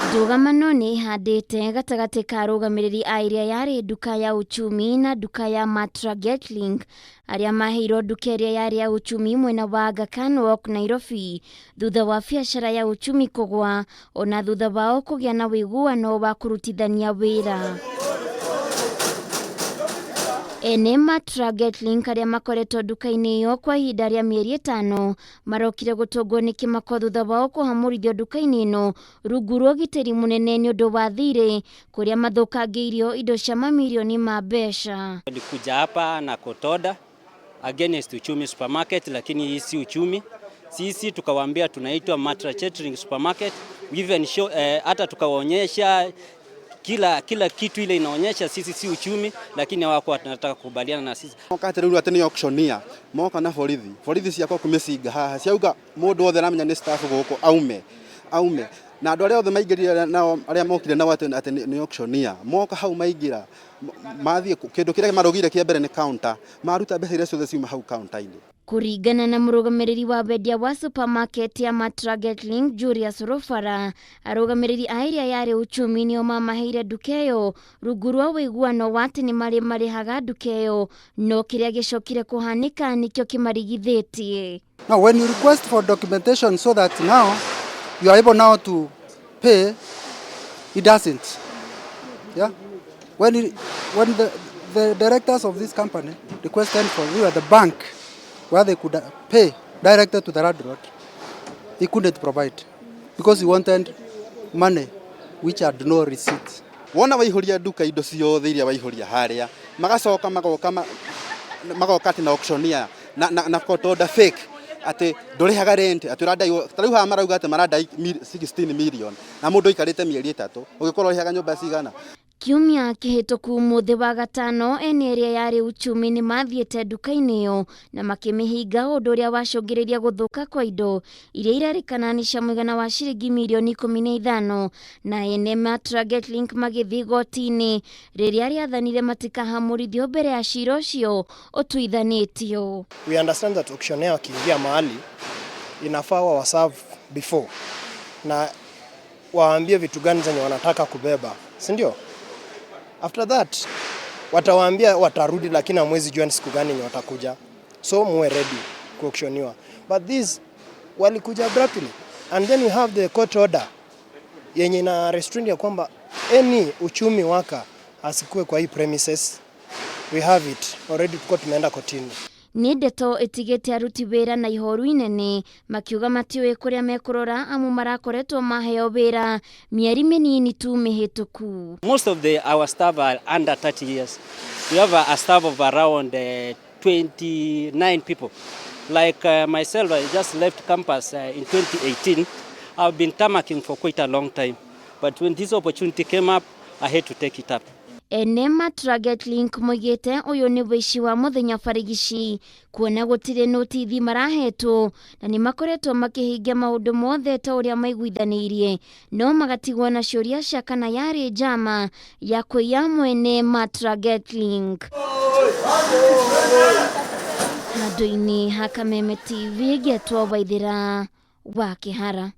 Ndũgamano nĩ ĩhandĩte gatagatĩ ka arũgamĩrĩri a ĩrĩa yarĩ nduka ya uchumi na nduka ya Matra Getlink arĩa maheirwo nduka ĩrĩa yarĩ ya uchumi mwena wa Aga Khan Walk, Nairobi, thutha wa biacara ya uchumi kũgwa ona thutha wao kũgĩa na ũiguano wa kũrutithania wĩra. Ene Matra Getlink arĩa makoretwo nduka-inĩ ĩyo kwa ihinda rĩa mĩeri ĩtano marokire gũtũngwo nĩ kĩmako thutha wao kũhamũrithio nduka-inĩ ĩno rungu rwa ũgitĩri mũnene nĩ ũndũ wa thirĩ kũrĩa mathũkangĩirio indo cia mamirioni ma mbeca. Walikuja hapa na court order against Uchumi Supermarket, lakini hii si Uchumi. Sisi tukawaambia tunaitwa Matra Catering Supermarket. We even show, hata tukawaonyesha kila kitu ile inaonyesha sisi si Uchumi, lakini hawakuwa wanataka kukubaliana na sisi. Moka atĩ rĩu atĩ nĩ auctioneer, moka na borithi, borithi ciakwa kũmĩcinga haha, ciauga mũndũ wothe aramenya nĩ staff gũkũ aume aume, na andũ arĩa othe maingĩrire nao, arĩa mokire nao atĩ nĩ auctioneer, moka hau maingĩra, mathiĩ kĩndũ kĩrĩa marũgire kĩa mbere nĩ counter, maruta mbeca iria ciothe ciuma hau counter-inĩ. Kũringana na mũrũgamĩrĩri wa wendia wa supermarket ya Matra Getlink, Julius Rũbara, arũgamĩrĩri a ĩrĩa yarĩ uchumi nĩo mamaheire nduka ĩyo rungu rwa ũiguano wa atĩ nĩ marĩ marĩhaga nduka ĩyo, no kĩrĩa gĩcokire kũhanĩka nĩkĩo kĩmarigithĩtie. Now, when you request for documentation so that now you are able now to pay, it doesn't. Yeah? When the directors of this company requested for we were the bank where they could pay directed to the landlord, he couldn't provide because he wanted money which had no receipt. Wona waihũria nduka indo ciothe iria waihũria harĩa, magacoka magoka atĩ na auctioneer na court order fake atĩ ndũrĩhaga rent, atĩ ũrandai. Ta rĩu haha marauga atĩ marandai 16 million, na mũndũ aikarĩte mĩeri 3, ũgĩkorwo ũrĩhaga nyũmba cigana? Kiumia kĩhĩtũku mũthĩ wa gatano, ene ĩrĩa yarĩ uchumi nĩ mathiĩte nduka-inĩ ĩyo na makĩmĩhinga, ũndũ ũrĩa wacũngĩrĩria gũthũka kwa indo iria irerĩkana nĩ cia mũigana wa ciringi mirioni 15, na ene Matra Getlink magĩthiĩ igoti-inĩ rĩrĩa rĩathanire matikahamũrithio mbere ya cira ũcio ũtuithanĩtio. We understand that auctioneer wakiingia mahali inafaa wa waserve before na waambie vitu gani zenye wanataka kubeba, si ndio? After that watawaambia watarudi, lakini hamwezi jua ni siku gani yenye watakuja, so muwe ready kuauctioniwa. But this walikuja abruptly, and then we have the court order yenye ina restrain ya kwamba any uchumi worker asikue kwa hii premises. We have it already, tuko tumeenda kotini. Nĩ ndeto ĩtigĩte aruti wĩra na ihoru inene, makiuga matiũĩ kũrĩa mekũrora amu marakoretwo maheo wĩra mĩeri mĩnini tu mĩhĩtũku. Most of our staff are under 30 years. We have a staff of around 29 people. Like myself, I just left campus in 2018. I've been tarmacking for quite a long time. But when this opportunity came up, I had to take it up. Ene Matra Getlink moigĩte ũyũ nĩ wĩici wa mũthenya barigici, kuona gũtirĩ notithi marahetwo na nĩ makoretwo makĩhingia maũndũ mothe ta ũrĩa maiguithanĩirie, no magatigwo na ciũria cia kana yarĩ njama ya kũiya mwene Matra Getlink. Handũ-inĩ ha Kameme TV, ngetwo Waithĩra wa Kĩhara.